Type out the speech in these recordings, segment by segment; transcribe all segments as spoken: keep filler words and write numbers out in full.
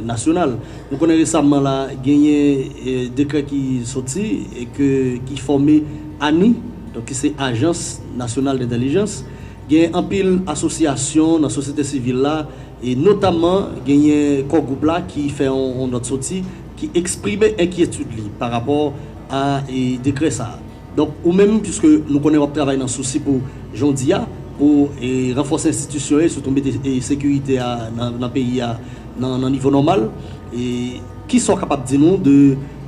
nasyonal. Nou konnen resaman la, genyen e, dekrè ki soti e ke, ki fòme ani, donk ki se Ajans Nasyonal Dentèlijans. Gen anpil asosyasyon nan sosyete sivil la, e notamman genyen Core Group la ki fè yon, yon nòt soti, ki eksprime enkyetid li pa rapò a e, dekrè sa a. Donk, ou menm, piske nou konnen w ap travay nan sousi pou, jan w di a, pou e, ranfòse enstitisyon yo, sitou mete e, sekirite a nan, nan peyi a nan, nan nivo nòmal, e kisa w kapab di nou de,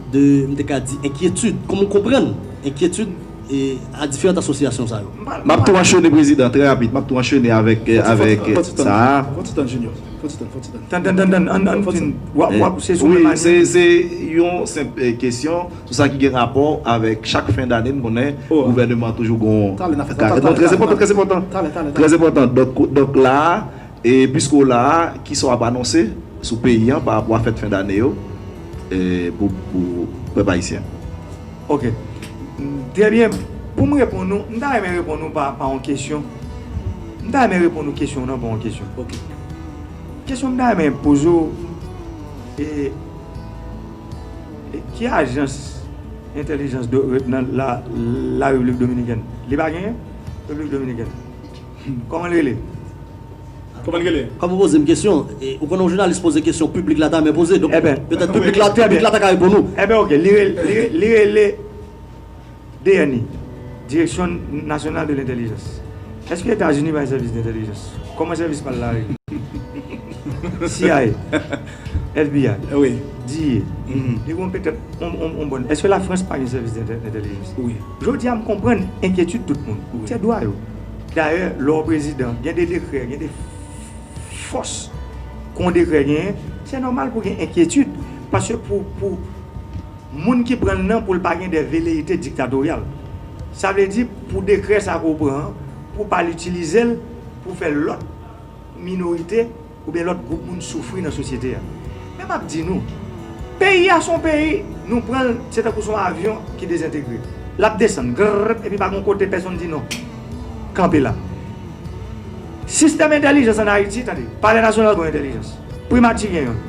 de, m te ka di, enkyetid, kòman w konprann enkyetid e, a diferan asosyasyon sa yo? M ap tou mansyone, prezidan, trè rapid, m ap tou mansyone avèk, avèk sa a. Fò ti tann, Junior. Fò ti tann, fò ti tann. Tann, tann, tann, tann, ann, ann fin. W ap, w ap, se sou menm ani. Se, se yon senp e, kesyon sou sa ki gen rapò avèk chak fen dane, n konnen gouvènman an toujou gon. Talè n a fè sa. Talè, talè, talè. Trè enpòtan, trè enpòtan. Talè, talè, talè. Trè enpòtan. Donk, donk la a, e piske w la a, kisa w ap anonse sou peyi an pa rapò a fèt fen dane yo e, pou, pou pèp ayisyen? Ok. Trè byen. Pou m reponn ou, m ta renmen reponn ou pa, pa yon kesyon. M ta renmen reponn ou kesyon w nan pa yon kesyon. Ok. Kesyon m ta renmen poze w, e, e ki ajans entèlijans do, nan la, la Repiblik Dominikèn? Li pa genyen? Repiblik Dominikèn. Kòman l rele? Kòman l rele? Kòm ou poze m kesyon, e, ou konnen yon jounalis poze kesyon, piblik la ta renmen poze, donk petèt piblik la, piblik la ta ka reponn ou. Enben, oke, li rele, li rele, li rele D N I, Direction Nationale de l'Intelligence. Èske Etazini pa gen sèvis dentèlijans? Kòman sèvis pa l la rele? C I A, F B I, D E A. Li gon petèt on, on, on bòn. Èske Lafrans pa gen sèvis dentèlijans? Jodi a, m konprann enkyetid tout moun. Se dwa yo. Dayè, lè w prezidan, gen de dekrè, gen de fòs ke yon dekrè genyen, se nòmal pou gen enkyetid. Paske pou, pou moun ki pran l nan, pou l pa gen de veleyite diktatoryal. Sa vle di, pou dekrè sa ke w pran an, pou w pa l itilize l pou w fè lòt minorite oubyen lòt gwoup moun soufri nan sosyete a. Men m ap di nou, peyi a se yon peyi, nou pran l, se tankou se yon avyon ki dezentegre. L ap desann, grrrr, epi pa gen yon kote pèsonn di non. Kanpe la. Sistèm entèlijans ann Ayiti, tande, Palè Nasyonal gen yon entèlijans, Primati gen yonn,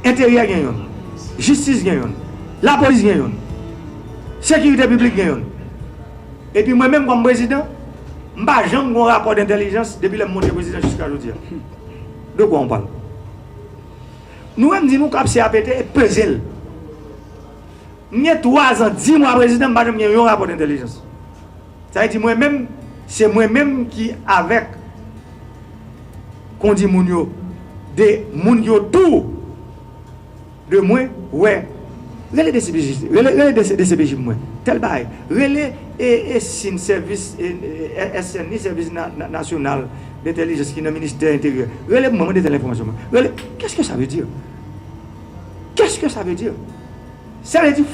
Enteryè gen yonn, Jistis gen yonn, Lapolis gen yonn, Sekirite Piblik gen yonn. Epi mwen menm kòm prezidan, m pa janm gen yon rapò dentèlijans depi lè m monte prezidan jiska jodi a. De quoi on parle? Nou wè m di nou kap se apete e peze l. M gen twa zan, dis mwa prezidan, m pa janm gen yon rapò dentèlijans. Sa vle di mwen menm, se mwen menm ki avèk kondi moun yo, de moun ki otou de mwen, wè, rele D C P J, rele, rele D C P J pou mwen, tèl bagay, rele e, e sin sèvis, e, e, S N I, sèvis na, na, nasyonal dentèlijans ki nan ministè enteryè, rele pou mwen, mande tèl enfòmasyon mwen, rele, qu'est-ce que ça veut dire? Qu'est-ce que ça veut dire? Sa vle di,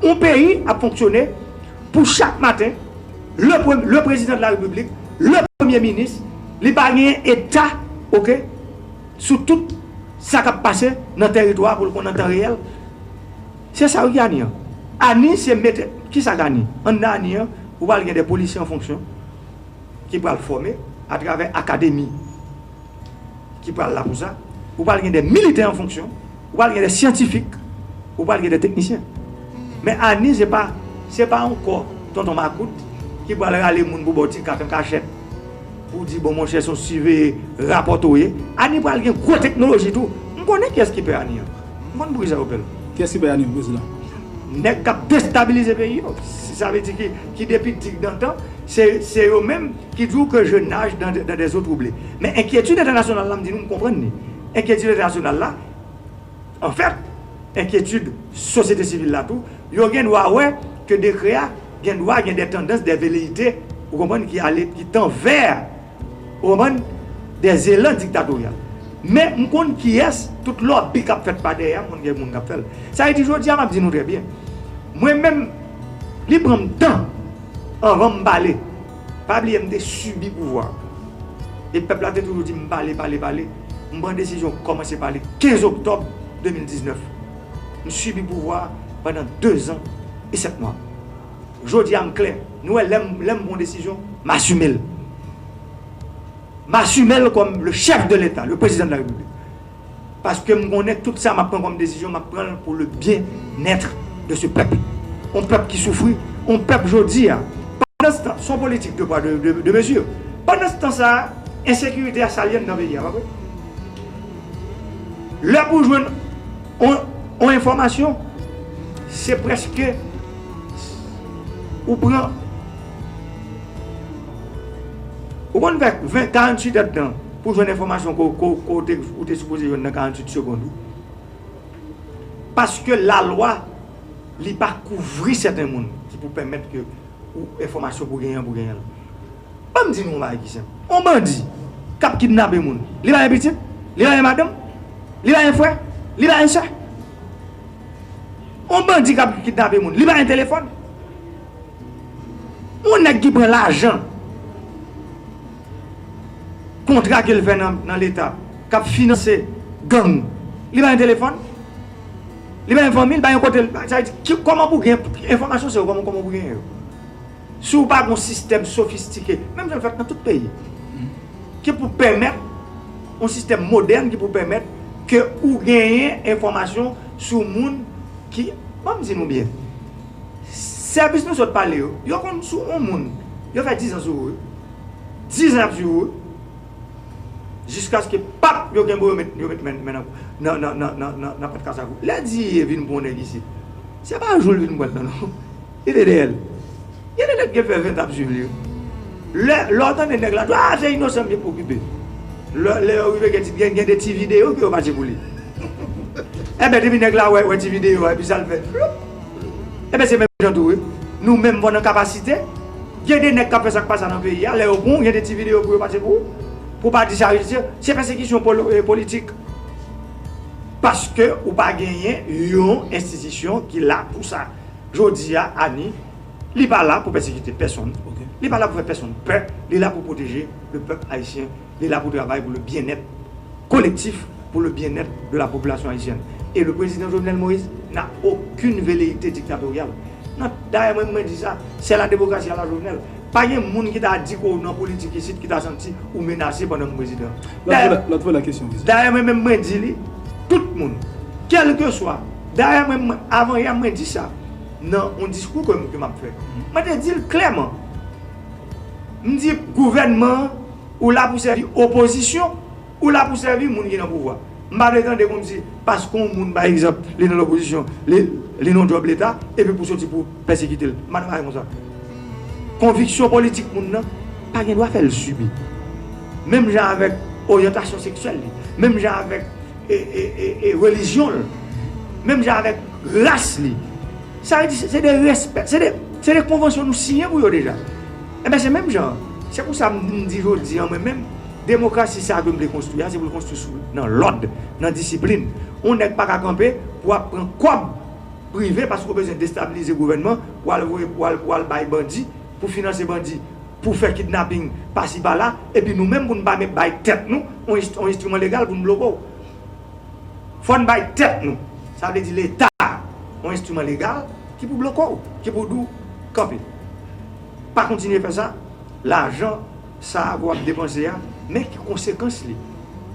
yon peyi ap fonksyone pou chak maten, le, pre- le président de la République, le premier ministre, li pa gen eta, oke, sou tout sa k ap pase nan tèritwa a pou l konn an tan reyèl. Se sa wi ki ani an. Ani se mete, kisa k ani? Anndan ani an, ou pral gen de polisye an fonksyon ki pral fòme atravè akademi ki pral la pou sa. Ou pral gen de militè an fonksyon, ou pral gen de syantifik, ou pral gen de teknisyen. Men ani se pa, se pa yon kò tonton makout ki pral rale moun pou ba w ti kat an kachèt, pou di bon monchè se yon siveye rapòte w ye. Ani pral gen gwo teknoloji tou. M konnen kiyès ki pè ani an. M konn poukisa yo pè l. Kiyès ki pè ani an, prezidan? Nèg k ap destabilize peyi yo. Sa vle di ki, ki depi digdantan, se, se yo menm ki di w ke je nage dans, dans des eaux troublées. Men enkyetid entènasyonal la, m di nou, m konprann li. Enkyetid entènasyonal la, anfèt, enkyetid sosyete sivil la tou, yo gen dwa wè ke dekrè a gen dwa gen de tandans, de veleyite, ou konprann, ki ale, ki tan vè, ou konprann, de zelan diktatoryal. Men m konn kiyès, tout lòbi k ap fèt pa dèyè a, m konn gen moun k ap fè l. Sa vle di, jodi a, m ap di nou trè byen. Mwen menm, li pran m tan anvan m pale. Pa bliye m te sibi pouvwa. E pèp la te toujou di m pale, pale, pale. M pran desizyon kòmanse pale kenz oktòb de mil diznèf. M sibi pouvwa pandan de zan e sèt mwa. Jodi a m klè. Nou wè lè m, lè m pran desizyon, m asime l. M asime l kòm le chef de l'État, le président de la République. Paske m konnen tout sa m ap pran kòm desizyon, m ap pran l pou le bien-être de ce peuple. Yon pèp ki soufri, yon pèp jodi a. Pandanstan, se yon politik de pwa de, de, de mezi. Pandanstan sa, ensekirite a sa l ye anndan peyi a, pa vre? Lè pou jwenn yon, yon enfòmasyon, se prèske ou pran, ou konn fè ven, karanntuit èdtan pou jwenn enfòmasyon ko, ko, ko te, ou te sipoze jwenn nan karanntuit segonn ou. Paske lalwa, li pa kouvri sèten moun ki pou pèmèt ke ou enfòmasyon pou genyen, pou genyen l. Ban m di nou yon bagay ki senp. Yon bandi k ap kidnape moun, li pa gen pitit? Li pa gen madanm? Li pa gen frè? Li pa gen sè? Yon bandi k ap kidnape moun, li pa gen telefòn? Yon nèg ki pran lajan kontra ke l fè nan, nan Leta, k ap finanse gang, li pa gen telefòn? Li pa gen fanmi? Li pa gen kote l? Sa vle di, ki, kòman pou gen enfòmasyon, se yo, kòman, kòman pou gen yo? Si w pa gen yon sistèm sofistike, menm jan l fèt nan tout peyi, ki pou pèmèt, yon sistèm modèn ki pou pèmèt ke ou genyen enfòmasyon sou moun ki, ban m di nou byen, sèvis nou sot pale yo, yo konn sou yon moun, yo fè dizan sou ou wi. Dizan y ap swiv ou wi. Jiskaske pap, yo kenbe w, yo met, yo met men, men nan, nan, nan, nan, nan, nan, nan pat kasavou. Lè Diye vin pran yon nèg isit, se pa jou l vin pran l nan non. Li te dèyè l. Gen de nèg ki fè ven t ap swiv li wi. Lè, lè w tande nèg la di, a, se inosan, m te okipe. Lè, lè yo rive gen ti, gen, gen de ti videyo ke yo pase pou li. Enben, depi nèg la wè, wè ti videyo a, epi sa l fè, floup. Enben, se menm jan tou wi. Nou menm, fò nan kapasite. Gen de nèg k ap fè sa k pa sa nan peyi a, lè yo pran w, gen de ti videyo pou yo pase pou ou. Pou w pa di sa, se, se pèsekisyon polo-, e, politik. Paske ou pa genyen yon enstitisyon ki la pou sa. Jodi a, Ani, li pa la pou pèsekite pèsonn. Li pa la pou fè pèsonn pè. Li la pou pwoteje le pèp ayisyen. Li la pou travay pou le bien-être collectif, pour le bien-être de la population haïtienne. Et le président Jovenel Moïse n'a aucune velléité dictatoriale. Non, dayè, mwen, mwen di sa, c'est la démocratie à la Jovenel. Pa gen moun ki ta di ke w nan politik isit ki ta santi ou menase pandan m prezidan. Lòt vòlè, lòt vòlè kesyon, prezidan. Dayè, mwen menm, mwen di li, tout moun, kèlkeswa, dayè, mwen, mwen, avan yè, mwen di sa, nan yon diskou ke m, ke m ap fè. Mwen te di l klèman. M di, gouvènman an, ou la pou sèvi opozisyon, ou la pou sèvi moun ki nan pouvwa. M pa vle tande kòmsi, paske yon moun, pa egzanp, li nan lopozisyon, li, li nan yon djòb Leta, epi pou soti pou pèsekite l. M pa nan bagay konsa. Konviksyon politik moun nan, pa gen dwa fè l sibi. Menm jan avèk oryantasyon seksyèl li, menm jan avèk, e, e, e, e, relijyon l, menm jan avèk ras li. Sa vle di, se, se de respè, se de, se de konvansyon nou siyen pou yo deja. Enben, se menm jan an. Se pou sa m, m di jodi a, mwen menm, demokrasi sa a ke m vle konstwi a, se pou l konstwi sou, nan lòd, nan disiplin. Yon nèg pa ka kanpe pou ap pran kòb prive paske w bezwen destabilize gouvènman, w al voye, w al, w al bay bandi, pou finanse bandi, pou fè kidnaping pasi pala, epi nou menm pou n pa menm bay tèt nou yon enst-, yon enstriman legal pou n bloke w. Fò n bay tèt nou, sa vle di Leta, yon enstriman legal ki pou bloke w, ki pou di w kanpe. Pa kontinye fè sa, lajan sa a ke w ap depanse a, men ki konsekans li?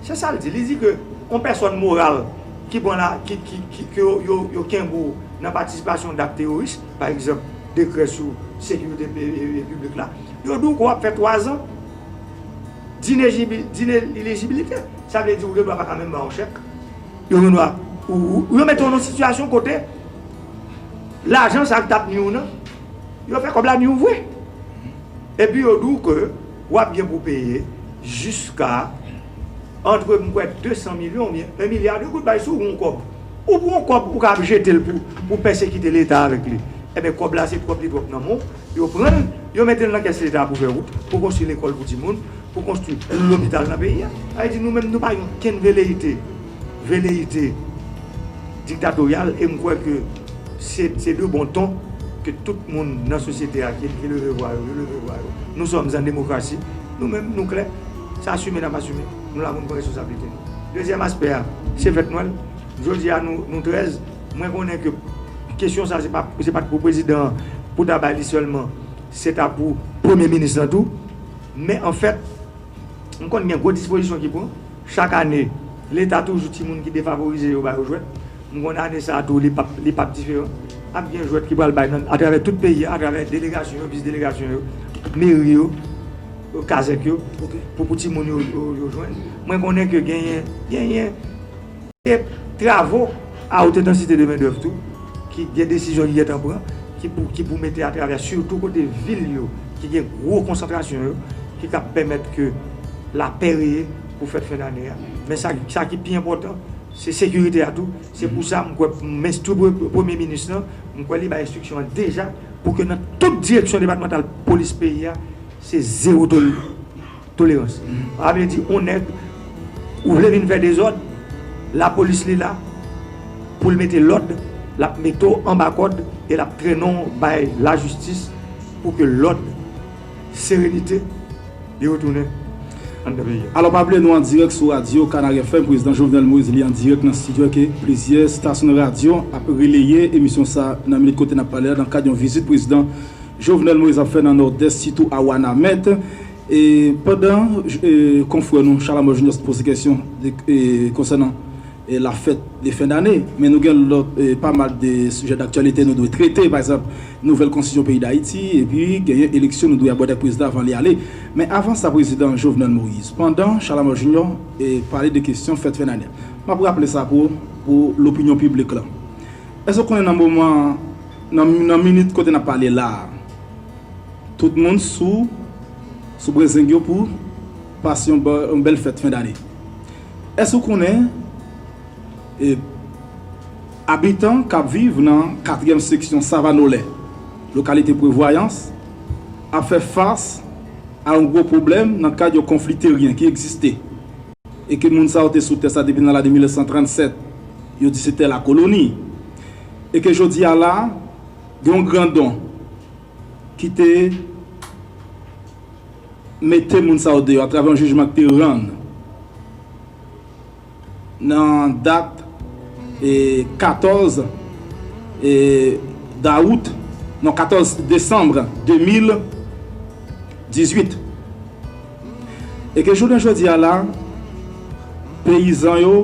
Se sa l di. Li di ke yon pèsòn moral ki pran la, ki, ki, ki, ke yo, yo, yo kenbe w nan patisipasyon dak teworis, pa egzanp, dekrè sou sekirite pe-, e, e, piblik la, yo di w ke w ap fè twazan d'inejibi-, d'inelejibilite. Sa vle di ou gen dwa pa ka menm ba yon chèk. Yo gen dwa, ou, ou, yo mete w nan sitiyasyon kote lajan sa k t ap nwi w nan, yo fè kòb la nwi w vre. Epi yo di w ke w ap gen pou peye jiska, antre, m kwè, de san milyon oubyen yon milya de goud bay si w gen yon kòb. Ou pran yon kòb, ou ka ap jete l pou, pou pèsekite Leta avèk li. Enben, kòb la, se twòp li twòp nan men w. Yo pran l, yo mete l nan kès Leta pou fè wout, pou konstwi lekòl pou timoun, pou konstwi lopital nan peyi a. Sa vle di nou menm, nou pa gen okenn veleyite, veleyite diktatoryal, e m kwè ke se, se de bon ton ke tout moun nan sosyete a ki, ki leve vwa yo, yo leve vwa yo. Nous sommes en démocratie. Nou menm, nou klè. Sa asime, n ap asime. Nou la pou n pran responsablite nou. Dezyèm aspè a, se fèt Nwèl. Jodi a, nou, nou trèz. Mwen konnen ke kesyon sa, se pa, se pa t pou prezidan an, pou ta bay li sèlman. Se ta pou premye minis lan tou. Men anfèt, m konn gen gwo dispozisyon ki pran. Chak ane, Leta toujou timoun ki defavorize yo ba yo jwèt. M konn ane sa a tou li p ap li p ap diferan. Ap gen jwèt ki pral bay nan atravè tout peyi a, atravè delegasyon yo, vis delegasyon yo, meri yo, kazèk yo, pou pou timoun yo yo yo jwenn. Mwen konnen ke genyen genyen e travo a haute intensité de main d'œuvre tou, ki gen desizyon ki gentan pran, ki pou ki pou mete atravè sitou kote vil yo ki gen gwo konsantrasyon yo, ki kap pèmèt ke lapè reye pou fèt fen dane a. Men sa sa ki pi enpòtan, se sekirite a tou. Se pou sa m kwè m enstwi premye minis lan, m kwè li bay enstriksyon an deja pou ke nan tout direksyon depatmantal polis peyi a, se zewo tol tolerans. Sa vle di yon nèg ou vle vin fè dezòd, lapolis li la pou l mete lòd, l ap mete w anba kòd e l ap trennen w bay lajistis pou ke lòd, serenite li retounen anndan peyi a. Alò pa bliye nou an dirèk sou radyo Kanari F M, prezidan Jovenel Moïse li an dirèk nan estidyo ke plizyè estasyon radyo ap releye emisyon sa nan minit kote n ap pale la nan kad yon vizit prezidan Jovenel Moïse ap fè nan Nòdès, sitou a Wanament. E pandan e, konfrè nou Chalamò Junior poze kesyon de, e, konsènan e, la fèt de fen dane, men nou gen lòt e, pa mal de sijè daktyalite nou dwe trete, pa egzanp, nouvèl konstitisyon peyi Dayiti, epi genyen eleksyon nou dwe abòde ak prezidan avan li ale. Men avan sa, prezidan Jovenel Moïse, pandan Chalamò Junior e, pale de kesyon fèt fen dane, m ap raple sa pou, pou lopinyon piblik lan. Èske w konnen nan moman, nan, nan minit kote n ap pale la a, tout moun sou, sou brezeng yo pou pase yon, bè- yon bèl fèt fen dane? Èske w konnen e, abitan k ap viv nan katriyèm seksyon Savanolè, lokalite Prevwayans, ap fè fas a yon gwo pwoblèm nan kad yon konfli teryen ki egziste e ke moun sa yo te sou tè sa depi nan lane mil nèf san trannsèt, yo di se tè lakoloni, e ke jodi a la, gen yon grandon ki te mete moun sa yo deyò atravè yon jijman ki te rann nan dat e, katòz e, dawout, non, katòz desanm de mil dizuit. E ke jounen jodi a la, peyizan yo,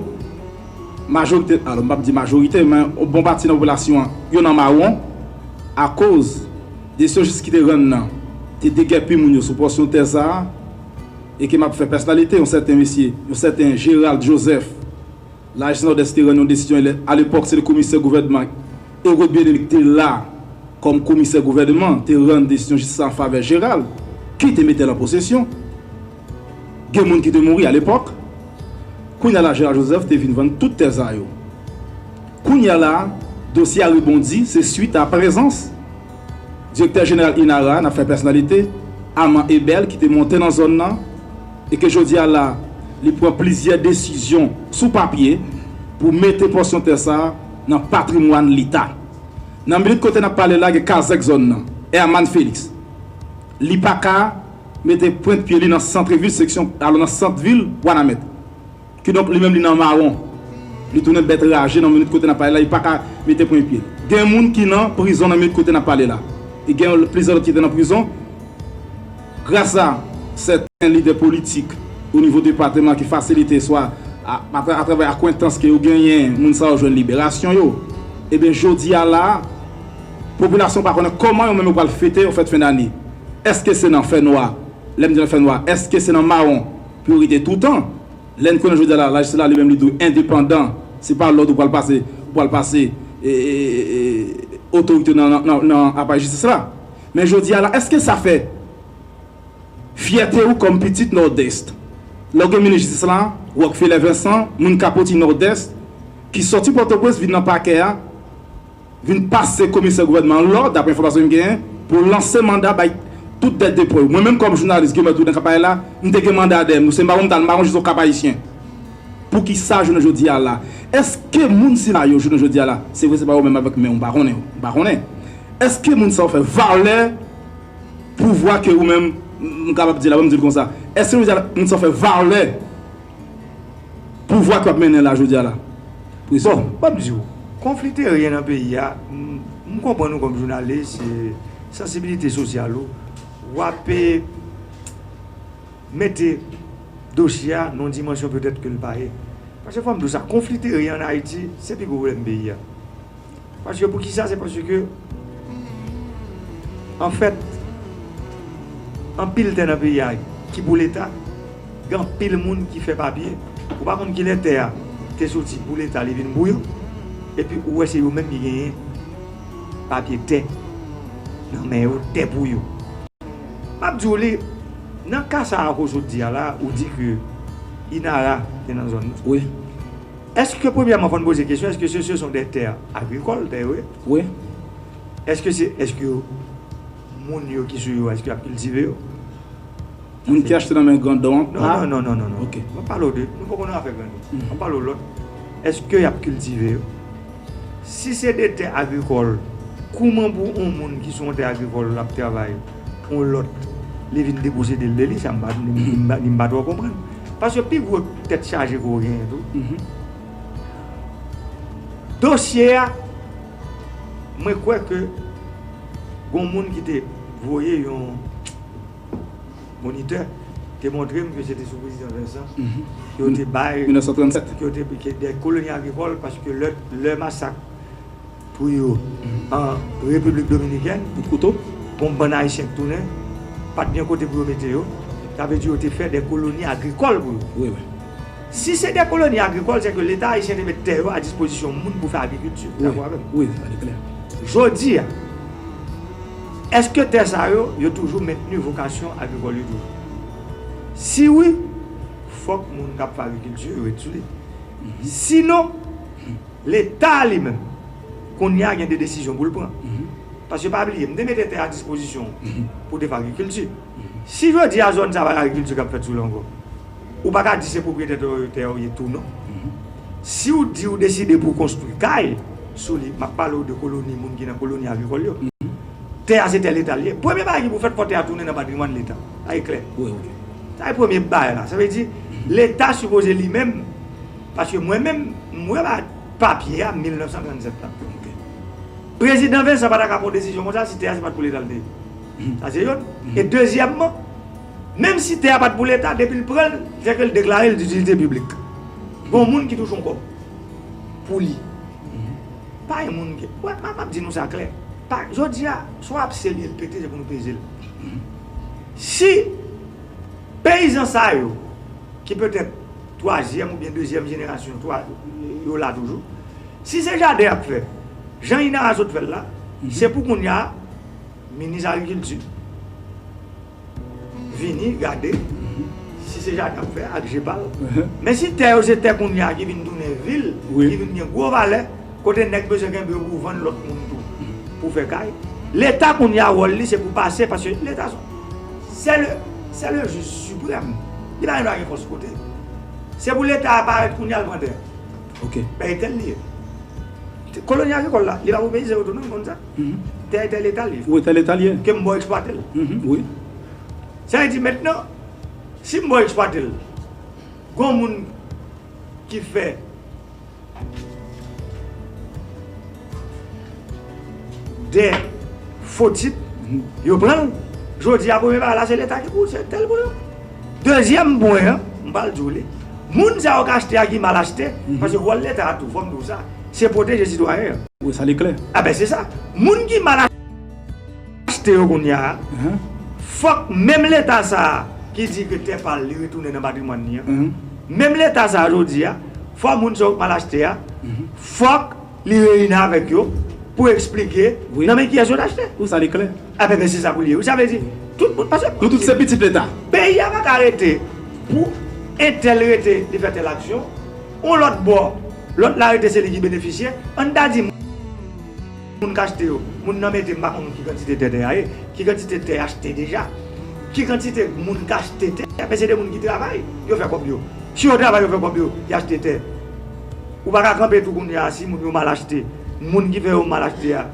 majorite, alò, m p ap di majorite, men yon bon pati nan popilasyon an, yo nan mawon, akoz desizyon jistis ki te rann nan, te degèpi moun yo sou pòsyon tè sa a, e ke m ap fè pèsonalite, yon sèten mesye, yon sèten Gérald Joseph, lajistis Nòdès te rann yon desizyon, alepòk, se te komisè gouvènman Hérode Bieneme ki te la kòm komisè gouvènman, te rann desizyon jistis la an favè Gérald, ki te mete l an posesyon. Gen moun ki te mouri alepòk. Kounye a la, Gérald Joseph te vin vann tout tè sa yo. Kounye a la, dosye a rebondi, se swit a prezans direktè jeneral INARA, n ap fè pèsonalite, Armand Ebel, ki te monte nan zòn nan, e ke jodi a la, li pran plizyè desizyon sou papye pou mete pòsyon tè sa a nan patrimwàn Leta. Nan minit kote n ap pale la, gen kazèk zòn nan, Herman Félix. Li pa ka mete pwent pye li nan sant vil, seksyon, alò nan sant vil Wanament. Kidonk, li menm li nan mawon. Li tounen bèt raje nan minit kote n ap pale la, li pa ka mete pwen pye l. Gen moun ki nan prizon nan minit kote n ap pale la. E gen plizyè lòt ki te nan prizon. Gras a sèten lidè politik o nivo depatman ki fasilite swa a- atra- atravè akwentans ke yo genyen, moun sa yo jwenn liberasyon yo. Ebyen, jodi a la, popilasyon pa konnen kòman yo menm yo pral fete yon fèt fen dane. Èske se nan fènwa? Lè m di nan fènwa, èske se nan mawon pou yo rete toutan? Lè n konnen jodi a la, lajistis la li menm li dwe endepandan. Se pa lòd ou pral pase, ou pral pase e, e, e, e, otorite nan, nan, nan, nan aparèy jistis la. Men jodi a la, èske sa fè fyète ou kòm pitit Nòdès? Lè w gen minis jistis la, Rockfeller Vincent, moun Kapoti Nòdès, ki sòti Pòtoprens vin nan pakè a, vin pase komisè gouvènman an lòd, daprè enfòmasyon m genyen, pou lanse manda bay tout dèt de pwè yo. Mwen menm kòm jounalis, Guilbert Prudent k ap pale la, m te gen manda dèyè m, nou se mawon m t al mawon jis o Kap Ayisyen. Poukisa jounen jodi a la? Èske moun sila yo jounen jodi a la, se vre se pa yo menm avèk men w, m pa konnen, m pa konnen. Èske moun sa yo fè valè pouvwa ke ou menm, m kapab di la, ban m di l konsa, èske jodi a la, moun sa yo fè valè pouvwa k ap mennen la jodi a la? Bon, m ap di w, konfli teryen nan peyi a, m, m konprann ou kòm jounalis, e sansibilite sosyal ou, w ape mete dosye a nan yon dimansyon petèt ke l pa ye. Paske fò m di w sa, konfli teren ann Ayiti, se pi gwo pwoblèm peyi a. Paske poukisa? Se paske, anfèt, anpil tè nan peyi a ki pou Leta, gen anpil moun ki fè papye. Ou pa konn kilè tè a te soti pou Leta, li vin pou yo. Epi ou wè se yo menm ki genyen papye tè nan men yo, tè pou yo. M ap di w li, nan ka sa a ke w sot di a la, ou di ke Inara te nan zòn nan. Wi. Èske, premyèman, fò n poze kesyon, èske se, se sont des terres agricoles, tè yo ye? Wi. Èske se, èske moun yo ki sou yo, èske y ap kiltive yo? Moun ki achte nan men grandon an? Non, non, non, non, non, non. Ok. Mwen pale w de, nou poko nan afè grandon. M ap pale w lòt. Èske y ap kiltive yo? Si se de tè agrikòl, kouman pou yon moun ki sou yon tè agrikòl ap travay, yon lòt, li vin deposede l de li, sa m pa, m, m, m, m pa twò konprann. Paske pi gwo tèt chaje ke w genyen tou. Dosye a, mwen kwè ke gon moun ki te voye yon monitè te montre m ke se te sou prezidan Vincent ke yo te bay, mil nèf san trannsèt, ke yo te, ke de koloni agrikòl, paske lè, lè masak pou yo an Repiblik Dominikèn, kout kouto, gon bann Ayisyen k tounen, pa t gen kote pou yo mete yo, sa vle di yo te fè de koloni agrikòl pou yo. Wi, wi. Si se de koloni agrikòl, se ke Leta ayisyen te met tè yo a dispozisyon moun pou fè agrikilti. Wi, dakò avè m? Wi, sa li klè. Jodi a, èske tè sa yo, yo toujou mentni vokasyon agrikòl yo toujou? Si wi, fòk moun k ap fè agrikilti yo ret sou li. Sinon, Leta li menm, kounye a gen de desizyon pou l pran. Paske pa bliye, m te mete tè a dispozisyon w pou w te fè agrikilti. Si jodi a zòn sa pa gen agrikilti k ap fèt sou li ankò, ou pa ka di se pwopriyetè tè, tè w ye tou non. Si w di w deside pou w konstwi kay sou li, m ap pale w de koloni, moun ki nan koloni agrikòl yo. Tè a se tè Leta l ye. Premye bagay ki pou fèt, fò tè a tounen nan patrimwàn Leta. Sa e klè. Wi, wi. Sa e premye bagay la. Sa vle di, Leta sipoze li menm, paske mwen menm, m wè pa papye a mil nèf san trannsèt la. Ok. Prezidan Vincent pa ta ka pran desizyon konsa si tè a se pa t pou Leta l te ye. Sa se youn. E dezyèmman, menm si tè a pa t pou Leta, depi l pran l, se ke l deklare l ditilite piblik. Gon moun ki touche yon kòb pou li. Pa yon moun ki, wè, m ap di nou sa klè. Pa, jodi a, si w ap selye l pete, se pou nou peze l. Si peyizan sa yo, ki petèt twazyèm oubyen dezyèm jenerasyon, twa, yo la toujou, si se jaden y ap fè, jan Inara sot fè l la, se pou kounye a, minis agrikilti vini gade si se jaden y ap fè ak je pa l. Men si tè yo se tè kounye a ki vin tounen vil, ki vin gen gwo valè, kote nèg bezwen kenbe yo pou vann lòt moun tou, pou fè kay. Leta kounye a, wòl li se pou pase, paske Leta se, c'est le, c'est le juge suprême. Li pa gen dwa gen fòs kote. Se pou Leta a parèt kounye a, l pran tè. Ok. Bay tè l li ye. Koloni agrikòl la, li pa pou peyizan yo tou non, konn sa? Tè, tè Leta l ye. Wi, tè Leta l ye. Ke m ba w eksplwate l. Wi. Sa vle di mentnan, si m ba w eksplwate l, gon moun ki fè de fo tit, yo pran l. Jodi a, premye bagay la, se Leta ki pou, se tè l pou yo. Dezyèm pwen an, m pral di w li. Moun sa yo k achte a ki mal achte, paske wòl Leta a tou, fò m di w sa, se pwoteje sitwayen an. Wi, sa li klè. A ben, se sa. Moun ki mal achte yo kounye a, fòk menm Leta sa a ki di ke tè pa l, li retounen nan patrimwàn li an. Menm Leta sa a, jodi a, fò moun sa yo k mal achte a, fòk li reyini avèk yo pou eksplike nan men kiyès yo t achte. Wi, sa li klè. A ben, men se sa pou li ye. Wi, sa vle di, tout moun, paske nou tout se pitit Leta. Peyi a pa ka rete pou entèl rete, li fè tèl aksyon, yon lòt bò, lòt la rete se li ki benefisye. Ann ta di moun k achte yo, moun nan mete, m pa konn ki kantite tè tè a ye, ki kantite tè achte deja, ki kantite moun k achte tè, men se de moun ki travay, yo fè kòb yo. Si yo travay, yo fè kòb yo, y achte tè. Ou pa ka kanpe tou kounye a si moun yo mal achte. Moun ki fè yo mal achte a,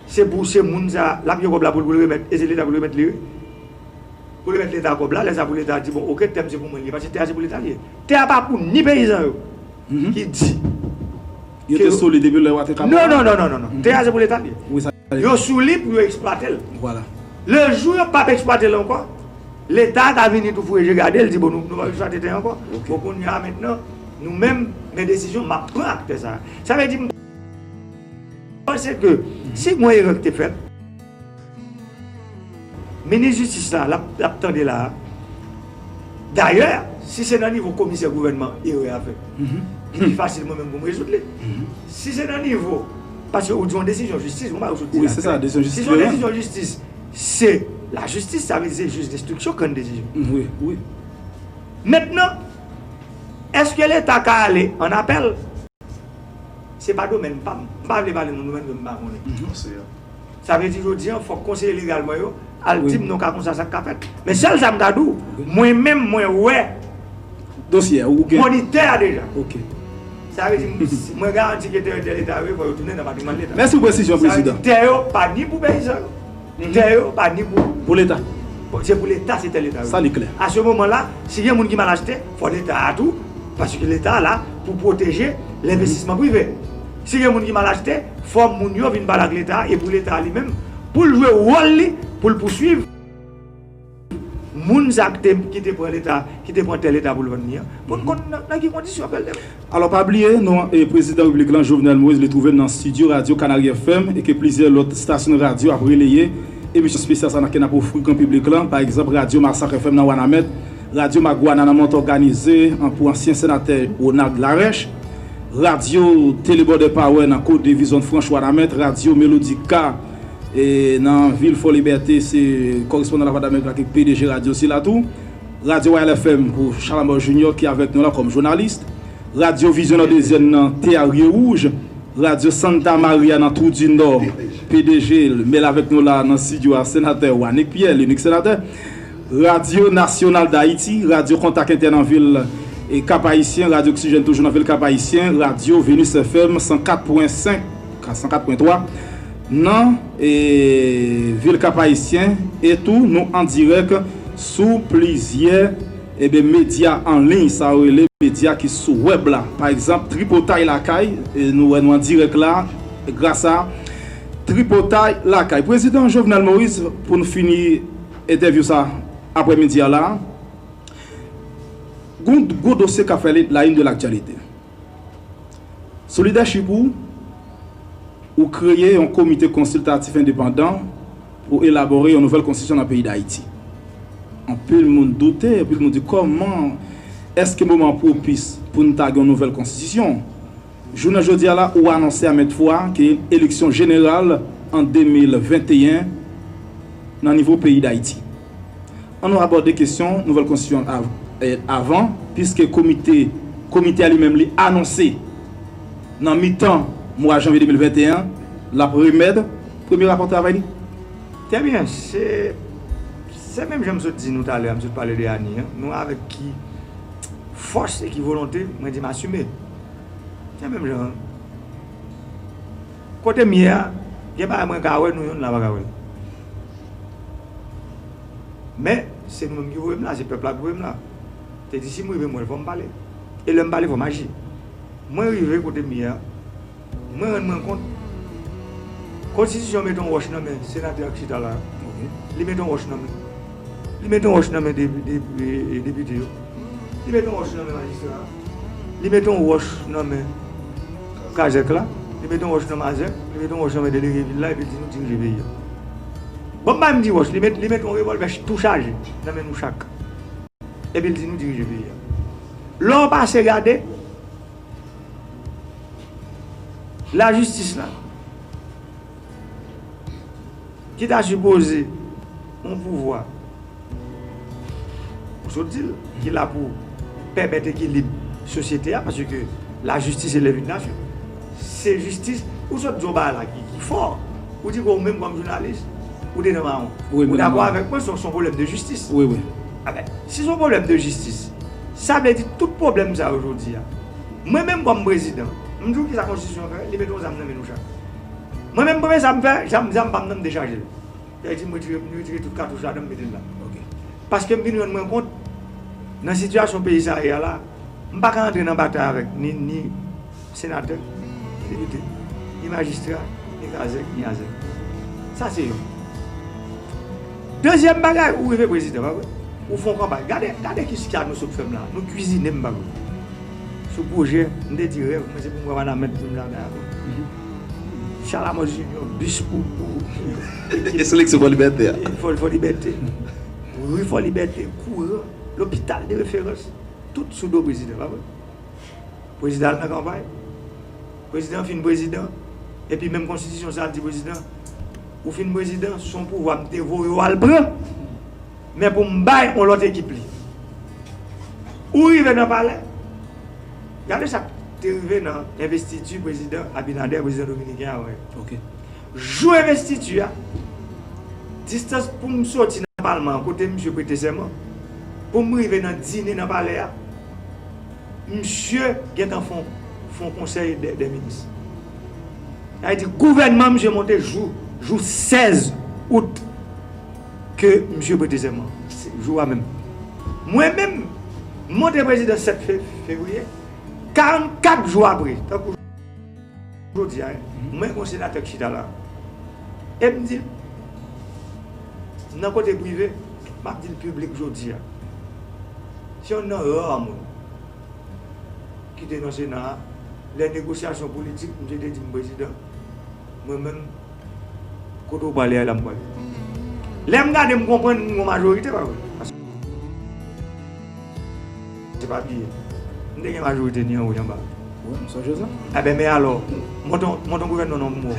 se pou se moun sa, l ap gen kòb la pou l, pou l remèt, e se Leta pou l remèt li, wi. Pou l remèt Leta kòb la, lè sa pou Leta di, bon, oke, tè m se pou mwen li ye, paske tè a se pou Leta li ye. Tè a pa pou ni peyizan yo, ki di yo te sou li depi lè yo pa te ka pran. Non, non, non, non, non, non. Tè a se pou Leta li ye. Wi, sa li ye. Yo sou li pou yo eksplwate l. Vwala. Le jou yo p ap eksplwate l ankò, Leta ka vini tou foure je gade l, di, bon, nou, nou p ap eksplwate tè a ankò. Ok. Bon, kounye a mentnan, Nou menm, men desizyon m ap pran ak tè sa. Sa vle di, m panse ke si gon erè ki te fèt, minis jistis la, l ap, l ap tande la a. Dayè, si se nan nivo komisè gouvènman erè a fèt, li pi fasil mwen menm pou m rezoud li. Si se nan nivo, paske ou di yon desizyon jistis, mwen pa wè ou sot di Wi, se sa, desizyon jistis. Si se yon desizyon jistis, se lajistis, sa vle di se jij denstriksyon k rann desizyon. Wi, wi. Mentnan, èske Leta ka ale an apèl? Se pa domèn pa m. M pa vle pale nan domèn ke m pa konnen. Sa vle di jodi a, fòk konseye legal mwen yo al di m non ka konsa sa k ka fèt. Men sèl sa m ka di w, mwen menm mwen wè dosye a, ou gen monitè a deja. Ok. Sa vle di, mwen garanti ke tè yo tè Leta yo ye, fò yo tounen nan patrimwàn Leta. Mèsi pou presizyon, prezidan. Sa vle di, tè yo pa ni pou peyizan yo, tè yo pa ni pou, pou Leta. Se pou Leta, se tè Leta yo. Sa li klè. A se moman la, si gen moun ki mal achte, fò Leta a tou, paske Leta a la pou pwoteje lenvestisman prive. Si gen moun ki mal achte, fò moun yo vin pale ak Leta a, e pou Leta a li menm, pou l jwe wòl li, pou l pouswiv moun sa ki te, ki te pran Leta, ki te pran tè Leta pou l vann li an, pou n konn nan, nan ki kondisyon ke l te vann. Alò, pa bliye, non, e, prezidan repiblik lan, Jovenel Moïse, li twouve l nan estidyo radyo Kanari F M e ke plizyè lòt estasyon radyo ap releye emisyon espesyal sa nan ke n ap ofri gran piblik lan, pa egzanp, radyo Masak F M nan Wanament, radyo Magwana nan Mòt Òganize, an, pou ansyen senatè Ronald Larèche, radyo Tele Border Power nan Kodevi, zòn franch Wanament, radyo Melodika, e, nan vil Fò Libète, se kòrespondan Lavwadlamerik la ki P D G radyo sila tou. Radyo Royal F M pou Chalamber Junior ki avèk nou la kòm jounalis. Radyo Vizyon nan Dezyèn nan Tè a Rye Wouj. Radyo Santa Maria nan Twou di Nò, P D G l, men l avèk nou la nan estidyo a, senatè Wanick Pierre, linik senatè. Radyo Nasyonal d Ayiti, Radyo Kontak Entè nan vil e Kap Ayisyen, Radyo Oksijèn toujou nan vil Kap Ayisyen, Radyo Venus F M san kat pwen senk, san kat pwen twa nan, e, vil Kap Ayisyen, e tou nou an dirèk sou plizyè, ebyen, medya an liy, sa yo rele medya ki sou wèb la. Pa egzanp, Tripotay Lakay, e, nou wè nou an dirèk la, gras a Tripotay Lakay. Prezidan Jovenel Moïse, pou n fini entèvyou sa aprèmidi a la, gon gwo dosye k ap fè la une de l'actualité. Sou lidèchip ou, ou kreye yon komite konsiltatif endepandan pou elabore yon nouvèl konstitisyon nan peyi Dayiti. Anpil moun doute, anpil moun di kòman, èske moman an pwopis pou n ta gen yon nouvèl konstitisyon? Jounen jodi a la, ou anonse a mèt fwa ke eleksyon jeneral an de mil venteyen nan nivo peyi Dayiti. Ann nou abòde kesyon nouvèl konstitisyon av-, eh, avan, piske komite, komite a li menm li anonse nan mitan mwa janvye de mil venteyen an, l ap remèt premye rapò travay li. Trè byen, se, se menm jan m sot di nou talè a, m sot pale de Ani an, nou avèk ki fòs e ki volonte, mwen di m asime. Se menm jan an. Kote m ye a, gen bagay mwen ka wè, nou yonn la pa ka wè l. Men, se nou menm ki voye m la, se pèp la ki voye m la. Te di si m rive m wè l, fò m pale. E lè m pale, fò m aji. Mwen rive kote m ye a, mwen rann mwen kont, konstitisyon mete yon wòch nan men senatè a k chita la. Li mete yon wòch nan men. Li mete yon wòch nan men de-, de-, e, e, depite yo. Li mete yon wòch nan men majistra a. Li mete yon wòch nan men kazèk la. Li mete yon wòch nan mazèk. Li mete yon wòch nan men delege vil la, epi l di nou dirije peyi a. Bon, m pa menm di wòch, li met, li mete yon revòlvè ch-, tou chaje nan men nou chak. Epi l di nou dirije peyi a. Lè w pase gade, lajistis la, ki ta sipoze yon pouvwa, ou sot di l, ki la pou pèmèt ekilib sosyete a, paske la justice élève une nation. Se jistis, ou sot di yon bagay la ki, ki fò, ou di ke ou menm kòm jounalis, ou te nan mawon. Wi, ou dakò avèk mwen, se yon, se yon pwoblèm de jistis. Wi, wi. Enben, si se yon pwoblèm de jistis, sa vle di tout pwoblèm sa yo jodi a, mwen menm kòm prezidan, m di w kisa konstitisyon an fè, li mete yon zam nan men nou chak. Mwen menm premye sa m fè, zam, zam pa m nan m dechaje l. Sa vle di m retire, m retire tout katouch ladan m mete l la. Ok. Paske m vin rann mwen kont, nan sitiyasyon peyi sa ye a la, m pa ka antre nan batay avèk ni, ni senatè, ni depite, ni majistra, ni kazèk, ni azèk. Sa se yonn. Dezyèm bagay, ou rive prezidan, pa vre? Ou fè yon kanpay. Gade, gade kisa nou sot fè m la. Nou kwizine m, pa vre? sou pwojè, m te di rèv mwen se pou m pran Wanament pou m lakay avè l. Chalamò Junior, bis pou, pou e seleksyon Fò Libète a. Fò, Fò Libète. Ri Fò Libète, kouran, lopital de referans, tout sou do prezidan, pa vre? Prezidan al nan kanpay. Prezidan fin prezidan. Epi menm konstitisyon sa a di prezidan, ou fin prezidan, se yon pouvwa m te voye w al pran. Men pou m bay yon lòt ekip li. Ou rive nan palè, gade sa k te rive nan envestiti prezidan Abinader, prezidan dominiken an, wè. Ok. Jou envestiti a, distans pou m soti nan palman an, kote misye prete sèman, pou m rive nan dine nan palè a, misye gentan fè yon, fè yon konsèy dè, dè minis. Sa vle di gouvènman misye monte jou, jou sèz out ke misye prete sèman. Se jou a menm. Mwen menm, m monte prezidan sèt fe-, fevriye, karannkat jou apre, tankou jodi a, mwen gen yon senatè k chita la. E m di l, nan kote prive, m ap di l piblik jodi a. Se yonn nan ra moun ki te nan Sena a, lè negosyasyon politik, misye te di m, "Prezidan, mwen menm, kote w prale a, la m prale." Lè m gade, m konprann m gon majorite, pa vre? Paske se pa bliye, m te gen majorite ni anwo ni anba. Wi, m sonje sa. Eben, men alò, monte yon, monte yon gouvènman non pou mwen.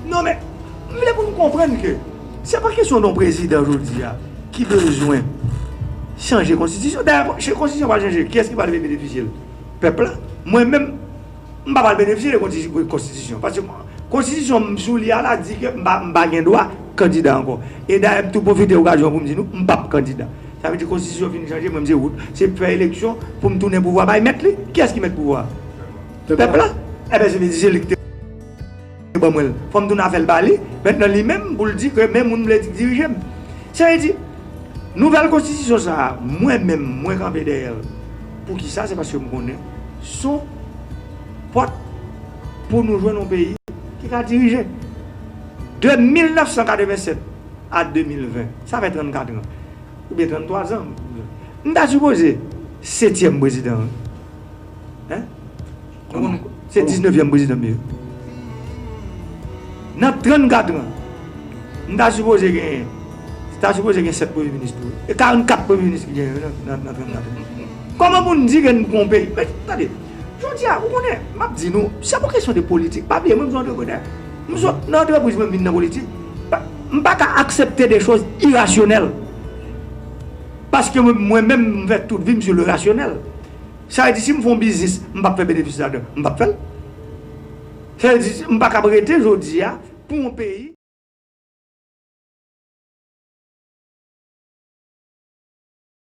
Non, men, m vle pou nou konprann ke se pa kesyon de yon prezidan jodi a ki bezwen chanje konstitisyon. Dayè, se konstitisyon pral chanje, kiyès ki pral benefisye l? Pèp la. Mwen menm, m pa pral benefisye de konsti-, konstitisyon. Paske konstitisyon m sou li a la di ke m pa, m pa gen dwa kandida ankò. E dayè, m tou pwofite okazyon pou m di nou, m p ap kandida. Sa vle di konstitisyon fin chanje, mwen m se wout, se fè eleksyon pou m tounen pouvwa bay mèt li. Kiyès ki mèt pouvwa a? Pèp la. Pèp la. Eben, se vle di se li ki te ban mwen l. Fò m tounen a fè l ba li. Mentnan li menm pou l di ke men moun m vle dirije m. Sa vle di, nouvèl konstitisyon sa a, mwen menm, mwen kanpe dèyè l. Poukisa? Se paske m konnen se yon pòt pou nou jwenn yon peyi ki ka dirije. De mil nèf san katreven sèt a de mil ven, sa fè trannkat an. Oubyen tranntwa zan. M ta sipoze setyèm prezidan an. Hein? Kòman? Se diznevyèm prezidan m ye. Nan trannkat an, m ta sipoze genyen, ta sipoze gen sèt premye minis tou. E karannkat premye minis ki genyen nan, nan, nan trannkat an. Kòman pou n di ke n gon peyi? Men, tande, jodi a, ou konnen, m ap di nou, se pa kesyon de politik. Pa bliye, mwen, m se yon antreprenè. M sot nan antrepriz, mwen, m vin nan politik. Pa, m pa ka aksepte de choz irasyonèl. Paske mwen, mwen menm, m fè tout vi m sou le rasyonèl. Sa vle di, si m fè yon biznis, m p ap fè benefis ladan, m p ap fè l. Sa vle di, m pa kab rete jodi a pou yon peyi.